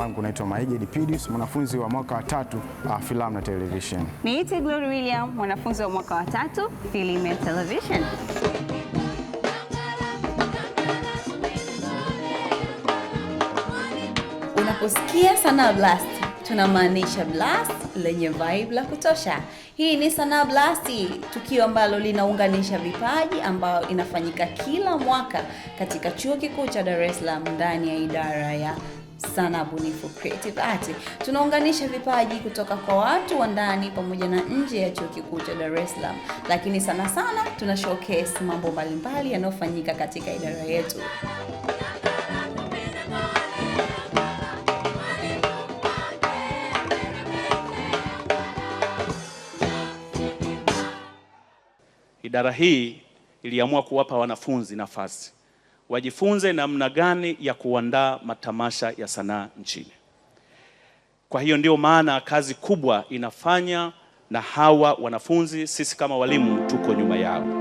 Langu naitwa Maige Dipidius, mwanafunzi wa mwaka wa tatu filamu na television. Niite Glory William, mwanafunzi wa mwaka wa tatu film and television. Unaposikia Sanaa Blast, tunamaanisha blast lenye vibe la kutosha. Hii ni Sanaa Blast, tukio ambalo linaunganisha vipaji ambayo inafanyika kila mwaka katika Chuo Kikuu cha Dar es Salaam ndani ya idara ya Sanaa Bunifu Creative Art. Tunaunganisha vipaji kutoka kwa watu wa ndani pamoja na nje ya Chuo Kikuu cha Dar es Salaam, lakini sana sana tuna showcase mambo mbalimbali yanayofanyika katika idara yetu. Idara hii iliamua kuwapa wanafunzi nafasi wajifunze namna gani ya kuandaa matamasha ya sanaa nchini. Kwa hiyo ndio maana kazi kubwa inafanya na hawa wanafunzi, sisi kama walimu tuko nyuma yao.